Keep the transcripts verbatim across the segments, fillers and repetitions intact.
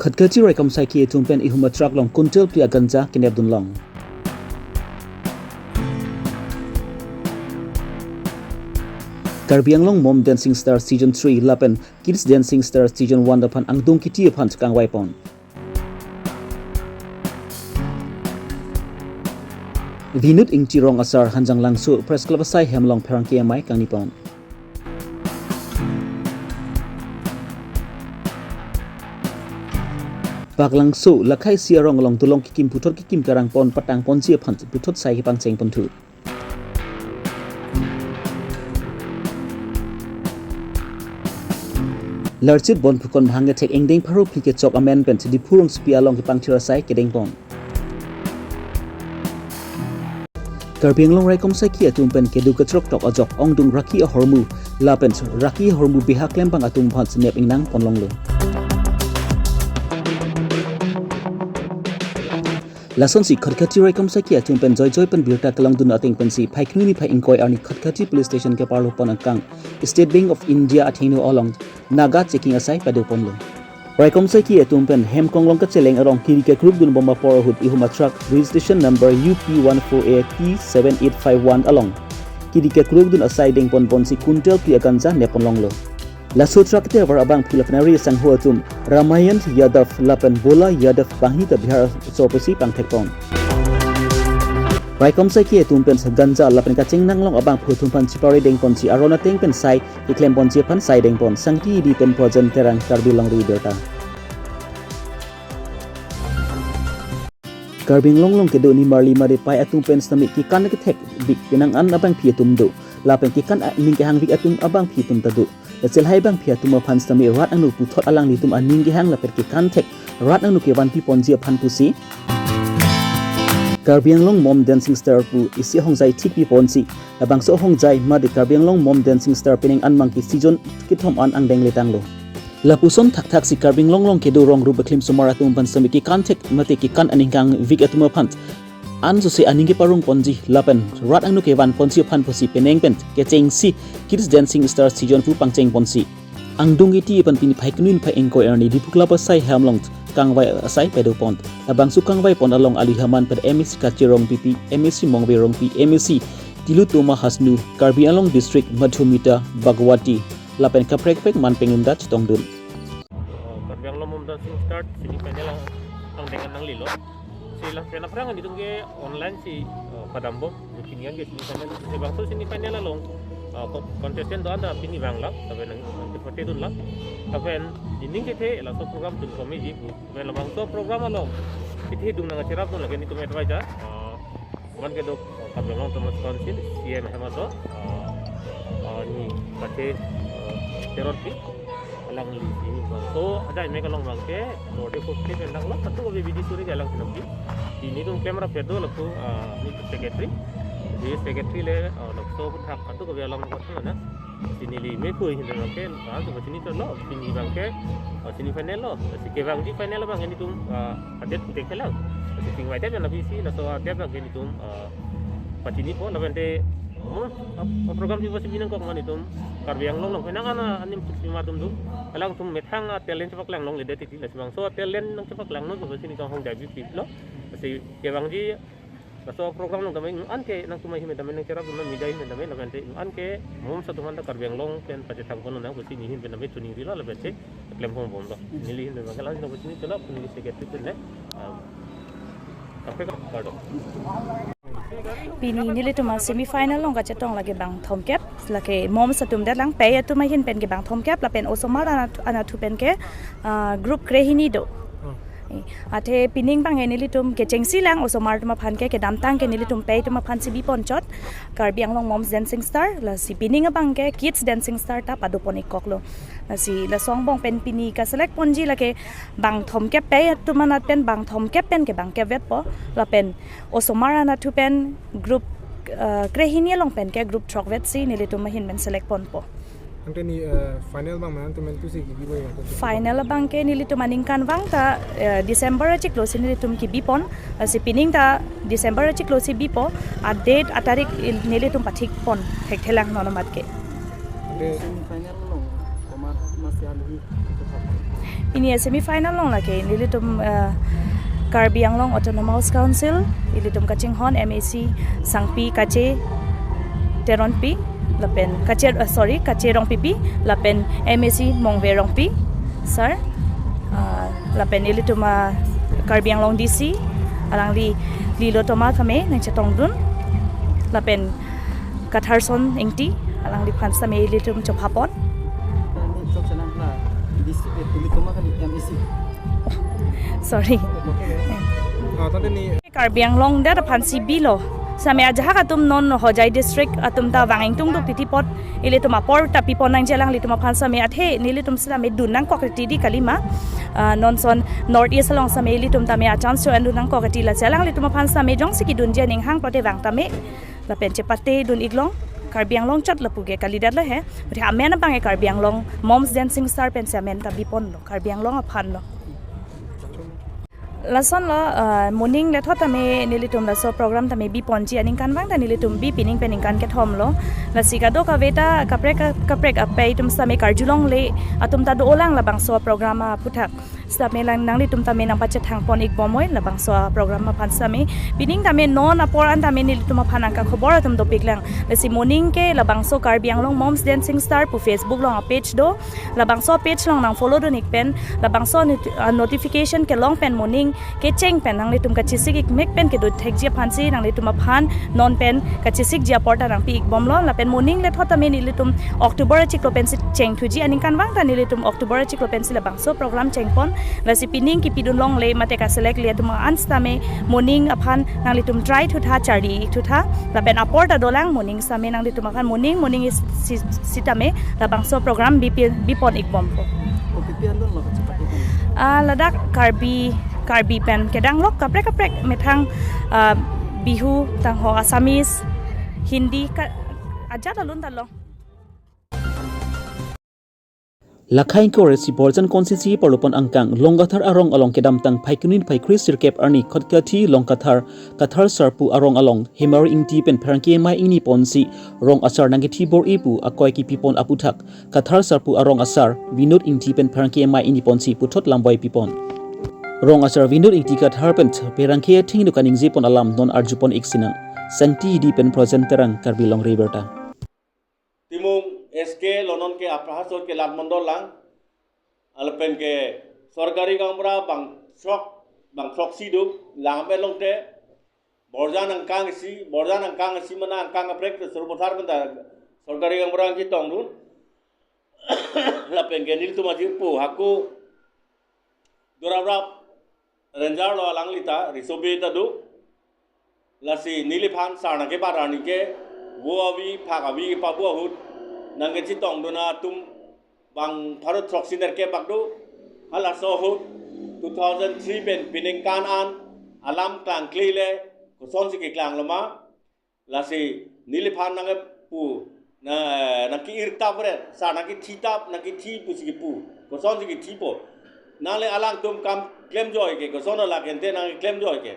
Khatkhati Raikom Saiki atum pen ihum atruck along quintal phli aganja kenepdun long. Karbi Anglong Mom Dancing Star Season three lapen Kids Dancing Star Season one aphan angdung kiti aphan kangvai pon. Vinod Ingti rong asar Hanjanglangso Press Club asai hem along pherangke amei kangni pon. Baklangso lakhai isi arong along dolong kekim puthot kekim karang pon patang ponji aphan puthot sai kepangcheng ponthu. Larchit Bonphukon mahang kethek ingdeng pharo phli kechok amen pen Diphu rongsopi along kepangthir asai kedeng pon. Karbi Anglong Raikom Saiki atum pen kedo ketrok tok ajok ongdung raki ahormu lapen raki ahormu beha klembang atum aphan nep ingnang ponlonglo. Lasonsi Khatkhati Raikom Saiki atum pen joijoi pen birta kelongdun ateng pensi Phaikuni niphai ingkoi arni Khatkhati Police Station keparlo pon angkang State Bank of India athengno along naga checking asai pado ponlo. Raikom Saiki atum pen hem konglong kacheleng arong kiri kekrukdun bom apor ahut ihum atruck registration number U P one four A T seven eight five one along kiri kekrukdun asai deng pon ponsi quintal phli aganja nep ponlonglo. Laso truck driver abangphu lapen ari asangho atum Ramayan Yadav lapen Bola Yadav banghini ta Bihar aso pusi pangthek pon. Raikom Saiki atum pen ganja lapen kacheng nanglong abangphu atum aphan chipari deng ponsi aron ateng pen sai keklem ponji aphan sai deng pon. Sangti Edi pen Projen Terang, Karbi Longri Abirta. Karbi Anglong along kedo nimarli mate pei atum pen sitame kekan kethekvek penang an abangphi atum do. Lapen kekan aning kehangvek atum abangphi atum ta do. Lachelhai abangphi atum aphan sitame rat angno puthot alanglitum aning kehang lapen kekan thek rat angno kevanpi ponji aphan pusi Karbi Anglong Mom Dancing Star pu isi ahongjai thikpi ponsi labangso ahongjai mate Karbi Anglong Mom Dancing Star penang an abangke season kethom an angdeng letanglo. Lapuson thakthaksi Karbi Anglong along kedo rong rup bekhlim osomar atum aphan sitame kekan thek mate kekan aning kehangvek atum aphan ansose aning keparong ponji lapen rat angno kevan ponji aphan pusi penang pen kechengsi Kids Dancing Star Season two pangcheng ponsi angdung kiti aphan pini Phaikuni niphai ingkoi arni Diphu Club asai hem along kangvai asai pado pon. Labangso kangvai pon along alu ahaman pen M A C Kachir Rongpipi, M A C Mongve Rongpi, M A C Tilottama Hasnu, Karbi Anglong District Madhumita Bhagwati lapen kaprek kaprek man penginda chetongdun. Oh, Karbi Anglong Mom Dancing Star semi final ang, angdeng nanglelo. Si lang pen aphrang nelitum ke online si, oh, padam bom. Pini abangke semi final. Labangso semi final along, oh, co-, contestant do-an ta pini vanglo. Lapen nang, nang kepate dunlo. Lapen ining kethe laso program dun komeji pu. Lapen labangso program along kethe dung nangcherapdun lake nelitum advisor, oh, man kedo, oh, Karbi Anglong Autonomous Council, C E M hem aso, oh, oh, ni Pathe, oh, Terot pi, alangli si. So, ajai mek along abangke, rode ko klik endang lo, katu ko B B D suri ke alang sinapi. Nelitum klem rap kedo lapu, ah, ni secretary. Di secretary le, ah, laso puthak katu ko along ko na. Si neli me ko hin abangke, ah, so sini to lo, sini abangke, ah, semi final lo. Si kevangji final abang nelitum, ah, adet kutek kelang. Si tingvai adet na pisi, laso adet abang nelitum, ah, pachini po, lapen te, hmm, ap-, ap-, program di pasi binang kok nelitum, Karbi Anglong along, penang an anim sima atum do. Alangtum methang a talent chepaklangnon le det titi, lasi labangso talent nangchepaklang non, so sini kang hongjai bi pip lo. Si kevangji, laso program along tame anke nangtum ahin tame nangcherapdun media ahin tame lapen te anke mom atum anta Karbi Anglong pen pachethang pon nang pusi neli ahin pen tame chuning rilo lapen te klem pon bomlo. Neli ahin pen abangke lang sino pusi neli chelap neli secretary pen le. Ah, kaprek kardom. Pini nelitum a semi final along kachetong lake bang thomkep, lake mom atum det lang, pei atum ahin pen ke bang thomkep, lapen osomar anat-, anathu pen ke, ah, group krehini do. Hmm. Eh, athe pining abangke nelitum kechengsi lang osomar atum aphan ke kedamtang ke nelitum pei atum aphan si bi ponchot Karbi Anglong Moms Dancing Star, lasi pining abangke Kids Dancing Star ta pado pon-ik koklo. Lasi laso angbong pen pini kaselect ponji lake bang thomkep, pei atum anat pen bang thomkep pen ke bang kep vetpo, lapen osomar anathu pen group, eh, krehini along pen ke group throk vet si nelitum ahin pen select ponpo. Ante ni, eh, final abang mana tu men tu si kibi boy ya? Final abangke nelitum aningkanvang ta, eh, December achiklo si nelitum kibi pon, eh, si pining ta December achiklo si bipo, a date a tarik il-, nelitum pathik pon thekthelang non amat ke. Ante semi final along Pini a semi final along lake nelitum, eh, Karbi Anglong Autonomous Council, ilitum kachinghon M A C Sangpi Kache Teronpi, lapen Kache, eh, sorry, Kache Rongpipi, lapen M A C Mongve Rongpi, sir. Ah, lapen ilitum, ah, Karbi Anglong D C, alangli Lilotoma tame nangchetongdun, lapen Katharson Ingti, alangliphan sitame ilitum chophapon. Sorry. Ah, tadi ni. Karbi Anglong dak aphansi bilo. Sitame ajahak atum non Hojai district atum ta vang ingtungduk titi apot ilitum apor ta pipon nangji, alanglitum aphan sitame athe nelitum sitame dun nangkok titi kalima. Ah, non son North East along sitame ilitum tame a-chance cho-en dun nangkok titi, lasi alanglitum aphan sitame jongsi kedunji aning hang pulote vang tame. Lapen chepatedun iklong, Karbi Anglong chot lapu ke kalidet lo he. Puthe amen abang ke Karbi Anglong Moms Dancing Star pensi amen ta biponlo, Karbi Anglong aphanlo. Lasonlo, ah, moning lethot tame nelitum laso program tame biponji aningkanvang ta nelitum bi, pining pen ningkan kethomlo. Lasi kadokave ta kaprek kaprek apei atum sitame karjulongle atum ta dolang labangso program aphuthak. Sitame lang nanglitum tame nangpachethangpon ikbom oi labangso program aphan sitame. Pining tame non apor an tame nelitum aphan angka khobor atum dopiklang. Lasi moning ke labangso Karbi Anglong Moms Dancing Star pu Facebook along a-page do. Labangso page along nang follow dun ik pen, labangso noti-, ah, notification kelong pen moning kecheng pen nanglitum kachesik ik mek pen kedo thekji aphansi nanglitum aphan non pen kachesikji apor ta nangpi ikbomlo. Lapen moning lethot tame nelitum October achiklo pensi chengthuji aningkanvang ta nelitum October achiklo pensi labangso program chengpon. Lasi pining kipidunlongle mate ka-select le atum an sitame moning aphan nanglitum try thutha, charli thutha. Lapen apor ta dolang moning sitame nanglitum aphan moning, moning is si-, sitame labangso program bipi-, bipon ikbompo. O P P andon lo kachepatedun. Ah, ladak Karbi, Karbi pen kedanglok kaprek kaprek methang, ah, Bihu tangho Assamese, Hindi ka ajat alun ta long. Lakha ingkoi ra isi Borjan constituency parlopon angkang Longkathar arong along kedamtang Phaikuni phaikri sirkep arni Khatkhati Longkathar, Kathar Sarpo arong along Hemari Ingti pen pherangke amei ingni ponsi rong asar nangkethi bor-i pu akoi kipipon aphuthak Kathar Sarpo arong asar Vinod Ingti pen pherangke amei ingni ponsi puthot lamboi pipon. Rong asar Vinod Ingti Kathar pen pherangke athengno kaningjepon alam non arjupon ik sinang. Sangti Hidi pen Projen Terang, Karbi Longri Abirta. Timung S K lo, non ke Apraha Sor ke Lat Mondol lang. Lapen ke sorkari gaonbura bang throk, bang throksi do, lang pen longte Borjan angkang isi, Borjan angkang isi mana angkang kaprek te Sarupathar pen ta sorkari gaonbura nangchetongdun. Lapen ke nelitum ajirpo hako Dorap rap Ranger lo, alangli ta riso bey ta do. Lasi neliphan sar nangkebat arni ke vo avi phak avi kepabu ahut nangkechetongdun atum bang pharo throksi nerkep bak do. Halaso ahut two thousand three pen peningkan an alam klangkle le kosonsi keklanglo ma. Lasi neliphan nangkepu, na, nangke-irtap ret, sar nangkethitap, nangkethi pusi kepu. Kosonsi kethipo? Nangli alangtum kam klemjoi ke, koson la kente nangklemjoi ke.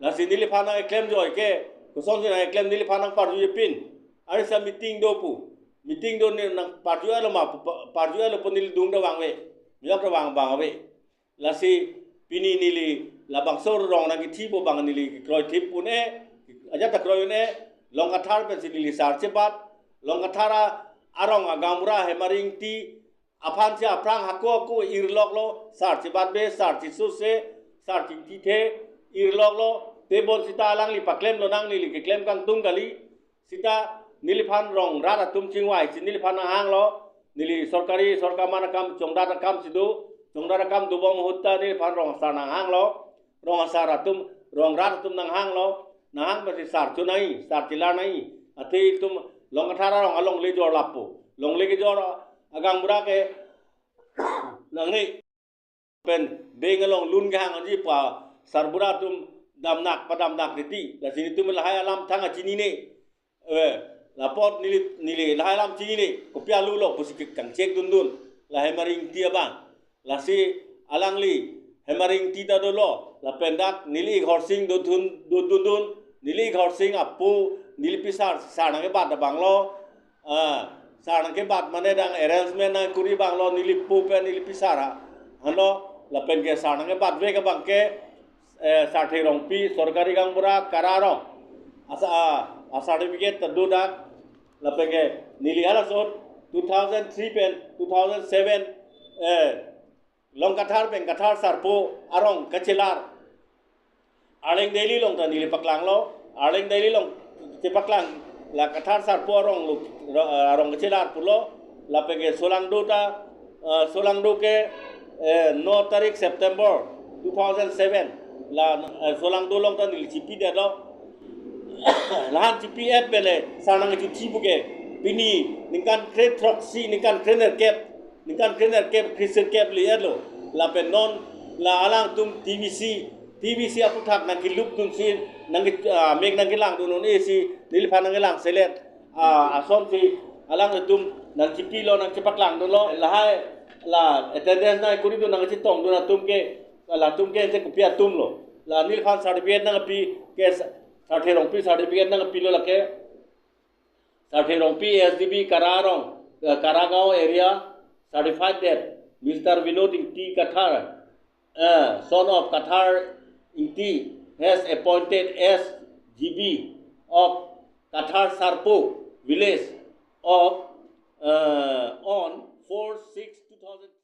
Lasi neliphan nangklemjoi ke, kosonsi nangklem, neliphan nangparjujepin. Arisa meeting do pu. Meeting do ne nangparju-etlo ma, pa-, parju-etlo pu neli dung ta vangve. Mejok ta vang, vangve. Lasi pini neli labangso rong nangkethipo bang neli kekroi thip un-e, ajat ta kroi un-e, Longkathar pensi neli sar chebat, Longkathar a-, arong agaonbura Hemari Ingti aphansi aphrang hako hako irloklo, sar chebat be, sar chesose, sar chingthithe, irloklo, tebon sita alangli paklemlonang, neli keklem kangtung kali, sita neliphan rong rat atum chingvaisi neliphan nanghanglo, neli sorkari, sorkar man akam, chongdat akam si do, chongdat akam dobom ahut ta neliphan rong asar nanghanglo, rong asar atum, rong rat atum nanghanglo, nanghang pensi sar chonai, sar chelar nai, athe itum Longkathar arong alongle jor lapu, longle kejor agaonbura ke nangne pen beng along lun kehang anji pa sarbura atum damnak padamnak titi. Lasi nelitum lahai alam thang achinine. Eh, lapot neli, neli lahai alam chinine. Kopi alu lo pusi ke kangchek dundun. La Hemari Ingti abang. Lasi alangli Hemari Ingti ta dolo. Lapen dak neli ik Horsing dodun, dodundun. Neli ik Horsing apo, neli pisar, sar nangkebat abang lo. Ah, Sar nangkebat mane dang arrangement nangkuri abang lo neli pu pen neli pi sar ha. Ano lapen ke sar nangkebat vek abang ke, eh, Sarthe Rongpi, sorkari gaonbura Kara arong. Asa, ah, a certificate ta do dak. Lapen ke neli halason two thousand three pen two thousand seven, eh, Long Kathar pen Kathar Sarpo arong kachelar. Arleng Daily along ta neli paklanglo. Arleng Daily along chepaklang la Kathar Sarpo arong lo, ro-, arong kachelar pulo. Lapen ke solangdo ta, eh, solangdo ke, eh, no tarik September two thousand seven. La, eh, solangdo along ta neli chipidetlo. Lahan chipi-et pen le sar nangchithi pu ke pini ningkan kre throksi, ningkan krenerkep, ningkan krenerkep, kresirkep le-etlo. Lapen non la alangtum T V C, T V C aputhak nangkelupdunsi, nangke, ah, mek nangkelangdun un-esi neliphan nangkelangselet. Ah, asonsi alangtum nangchipilo, nangchepaklangdunlo. Lahai la attendance nangkuridun, nangchetongdun atum ke, latum ke ante kopi atum lo. La neliphan certificate nangpi ke Sa-, Sarthe Rongpi certificate nangpilo lake. Sarthe Rongpi S D B Kara arong, eh, Karagaon area, certified that Mister Vinod Ingti Kathar, uh, son of Kathar Ingti, has appointed as G B of Kathar Sarpo village of, uh, on four six two thousand three.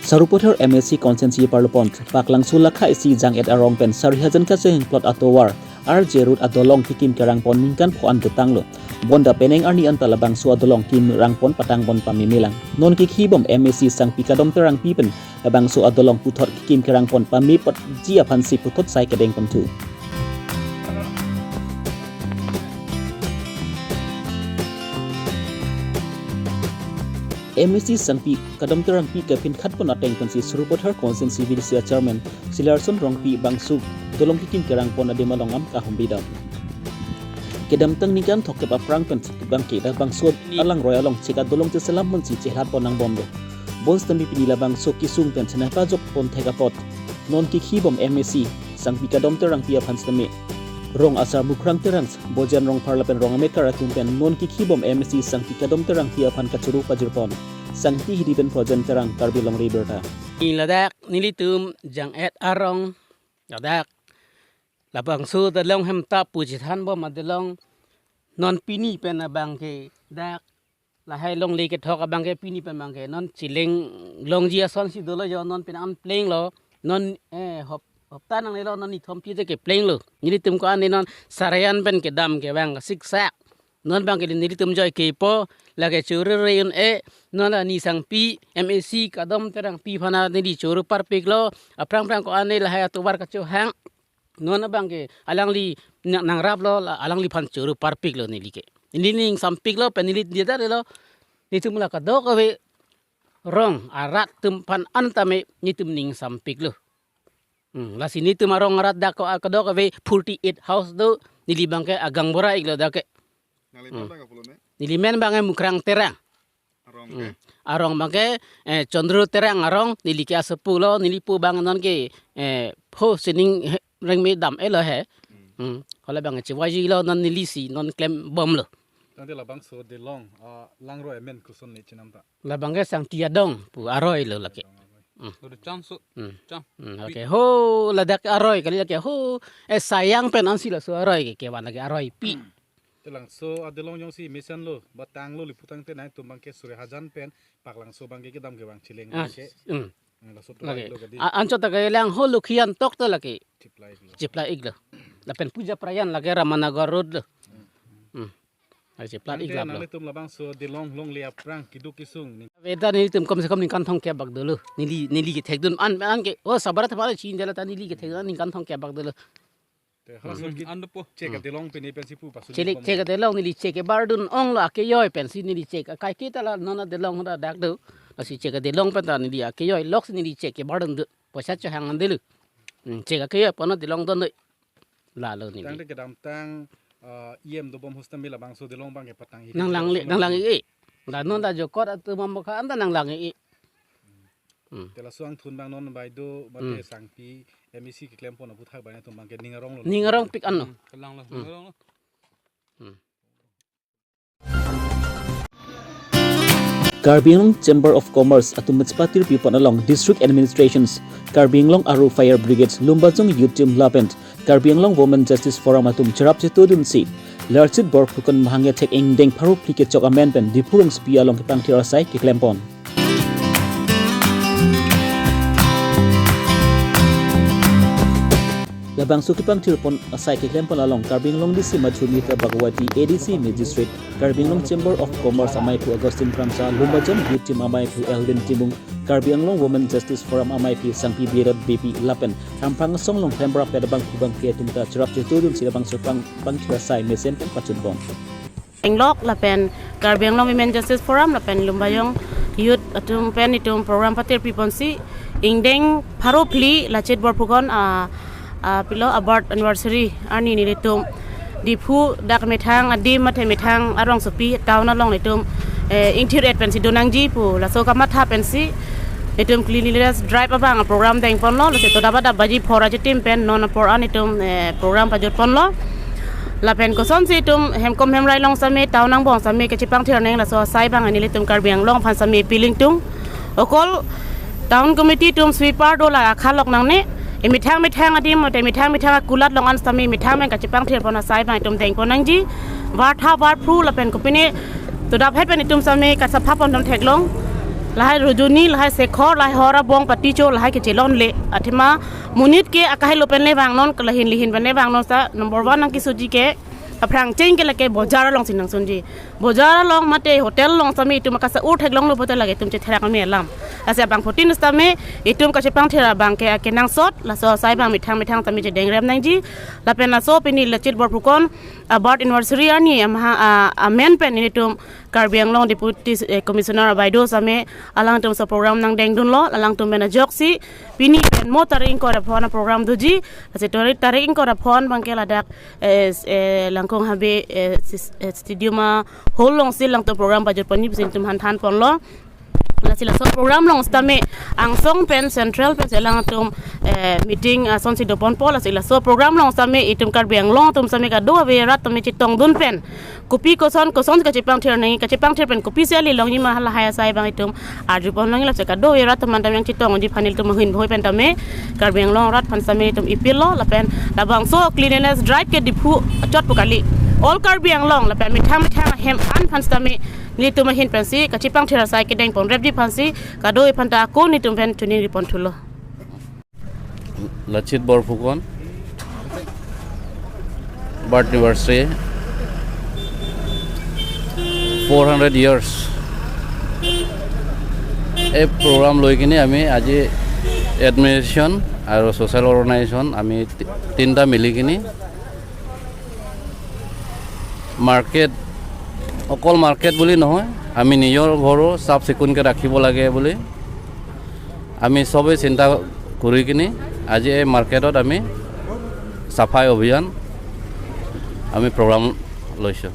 Sarupathar M A C constituency parlopon, Paklangso lakha isi jang-et arong pen sari hajan kacheheng plot atovar, R J Road adolong kekim kerangpon ningkan pho an detanglo. Bonta penang arni anta labangso adolong kim rangpon patangpon pamemelang. Non kekhibom M A C Sangpi Kadom Terangpi pen labangso adolong puthot kekim kerangpon pamepatji aphansi puthot sai kedengponthu. M A C Sangpi Kadom Terangpi kepinkhatpon ateng pensi Sarupathar Constituency V D C Chairman Silarson Rongpi bangso dolong kekim kerangpon adim along am kahumri dam. Kedamtang ningkan throkkep aphrang pen bangke labangso alangroi along chek adolong cheselam pensi chelhatpon nangbomlo. Bonsitame pini labangso kesung pen chenapajokpon thek apot, non kekhibom M A C Sangpi Kadom Terangpi aphan sitame, rong asar Mukrang Terang, Bojen Rongphar lapen rong amekar atum pen non kekhibom M A C Sangpi Kadom Terangpi aphan kachoro pajirpon. Sangti Hidi pen Projen Terang, Karbi Longri Abirta. Ni ladak nelitum jang-et arong, ladak labangso adolong hem ta pu chethanbom adolong, non pini pen abangke dak lahai longle kethok abangke pini pen abangke non chelenglongji asonsi dolo jo, non pen an plenglo, non, eh, hop-, hopta nangnelo, non nithom pi je keplenglo. Nelitum ko-an non sarayan pen kedam ke abang siksak. Non abangke nelitum joi kepo, lake choro re un-e, non la ni Sangpi M A C Kadom Terangpi aphan neli choro parpiklo, aphrang phrang ko-an lahai atovar kachohang. Non abangke alangli nang-, nangraplo, la alangliphan choro parpiklo neli ke. Neli ningsampiklo, pen neli diadarlo, nelitum la kadokave rong arat atum aphan an tame nelitum ningsampiklo. Hmm, lasi nelitum arong arat dak ko kadokave forty-eight house do, neli abangke agaonbura iklo dak ke. Nangli Hmm. non dak pulo ne? Neli men abangke Mukrang Terang. Arong Hmm. ke? Arong abangke, eh, Chandra Terang arong, neli ke asopo lo, neli pu abang non ke, eh, pho sining he-, rengme dam-etlo he. Hmm. Hmm. Hala abangke chevajilo non nelisi, non klembomlo. Tangte labangso adolong, ah, langroi amen koson ne chenam ta? Labangke Sangti Adong pu aroi lo lake. Adong aroi. Hmm. Udah chang so, Hmm. chang. Hmm, Pi. lake ho, ladak aroi kali lake ho, eh, Sayang pen ansi laso aroi ke, kevan lake aroipi. Te labangso adolong jongsi mesenlo, batanglo, lipu tangte nangtum abangke suri hajan pen Paklangso abangke kedam kevang cheleng Ah, abangke. Hmm. Hmm, laso Lake. tuai lo kadi. A-, anchot ta kelang ho lukhian tok ta lake. Chipla iklo. Chipla iklo. Lapen Puja Prayan lake Ramanagar Road lo. Hmm. Lake chipla Tangte iklo. nanglitum labangso adolong longle aphrang keduk kesung ni. Veda nelitum kom se kom ningkan thomkep bak dolo. Neli, neli kethekdun an, an ke, oh, sabar ta pala chin jala ta neli kethekdun an ningkan thomkep bak dolo. Te halason Hmm. ki Ando po. chek Hmm. adolong pini pensi pu pasu Chelik bom. chek adolong neli chek kebardun onglo akejoi pensi neli chek akai kita la non adolong ta dak do. Lasi chek adolong pen ta neli akejoi loksi neli chek kebardun do. Poisa chohang an dolo. Hmm, chek akejoi pon adolong don do. Lalo neli. Tangte kedamtang, ah, E M dobom hostel me labangso adolong abangke patang hi. Nanglang le, Lason nanglang abang. e. La non ta jokot atum amokha anta nanglang e. Hmm. Te laso angthun abang non bai do, mate Hmm. Sangpi M A C keklempon aputhak bai atum abangke ning arong lo. Ning arongpik anlo. Hmm, kelang lo, Hmm. ning arong lo. Hmm. Karbi Anglong Chamber of Commerce atum mitspatir pipon along District Administrations, Karbi Anglong Aru Fire Brigades, Lumbajong Youth Team lapen Karbi Anglong Women Justice Forum atum cherap chetudunsi Lalchit Borphukan mahang ethek ingdeng pharo phli kechok amen pen Diphu rongsopi along kepangthir asai keklempon. Labangso kepangthirpon asai keklempon along Karbi Anglong D C Madhumita Bhagwati, A D C Magistrate, Karbi Anglong Chamber of Commerce amaiphu Augustine Kramsa, Lumbajong Youth Team amaiphu Elvin Timung, Karbi Anglong Women Justice Forum amaiphu Sangpi Birat Beypi lapen Kramphang Songlong Hembra pedabang kubang ke atum ta cherap chetudunsi labangso pang pangthir asai mesen pen pachunbom. Englok lapen Karbi Anglong Women Justice Forum lapen Lumbajong Youth atum pen itum program patir piponsi ingdeng pharo phli Lalchit Borphukan a, a pilo a birth anniversary arni nelitum Diphu dak methang adim mate methang arongsopi town along itum eh, ingthir et pensi donangji pu laso kamatha pensi itum cleanliness drive abang program dengponlo, lasi toda bada baji phora chitim pen non apor an itum eh, program pajutponlo. Lapen kosonsi itum hemkom hemrai along same town angbong same kechepangthir nang laso asai abang nelitum Karbi Anglong aphan same appeal ingtung. Okol town committee atum sweeper do la akhalok nangne. Emethang methang adim mate methang methang akulat along an same methang pen kachepangthirpon asai abang itum dengpon nangji. Vartha varphru lapen kopine todap het pen itum same kasaphapon thom theklong. Lahai Rujuni, lahai Sekhor, lahai Hora Bong Paticho, lahai kechelongle. Athema monit ke akahelo pen le vangnon, kalahin lihin pen le vangnon sa number one nangkesoji ke aphrang cheng ke lake bojar alongsi nangsunji. Bojar along mate hotel along same itum akasa-ur theklonglo pulote lake itum chetherak me alam. Lasi abangphutin same itum kachepangthir abang ke akenangsot, laso asai abang methang methang same chedengrem nangji. Lapen laso pini Lalchit Borphukan a birth anniversary arni amha a, amen pen nelitum Karbi Anglong Deputy eh, Commissioner abaideo same alangtum so program nangdengdunlo, alangtum pen ajoksi pini pen mo tarik ingkoi ra phon a program doji, lasi tarik tarik ingkoi ra phon abang ke ladak eh, s- eh, Langkong Habe eh, sis- eh, Stadium a hall alongsi alangtum program pajutponji pusi itum hanthanponlo. Lasi laso program along sitame angsong pen central pen si alangtum eh, meeting asonsi doponpo, lasi laso program along sitame itum Karbi Anglong atum sitame kadokave arat tame chetongdun pen kopi koson koson kachepangthir nang, kachepangthir pen kopisi ali longji ma halahai asai abang itum arjupon longji, lasi kadokave arat teman tame chetongji aphan ilitum ahin bhoi pen tame Karbi Anglong arat aphan sitame itum appeal lo. Lapen labangso cleanliness drive ke Diphu achot pu kali, all Karbi Anglong lapen methang methang ahem an aphan sitame nelitum ahin pensi kachepangthir asai kedengponrepji aphansi kadokave aphanta ako nelitum pen chuning ripon thulo. Lalchit Borphukan birth anniversary, four hundred years. এই প্ৰগ্ৰাম লৈ কিনে আমি আজি এডমিনিষ্ট্ৰেশ্যন আৰু social organisation আমি তি- তিনিটা মিলি কিনে মাৰ্কেট, অকল মাৰ্কেট বুলি নহয়, আমি নিজৰ ঘৰো চাফ চিকুণকৈ ৰাখিব লাগে বুলি আমি সবেই চিন্তা কৰি কিনি আজি এই মাৰ্কেটত আমি চাফাই অভিযান আমি প্ৰগ্ৰাম লৈছোঁ।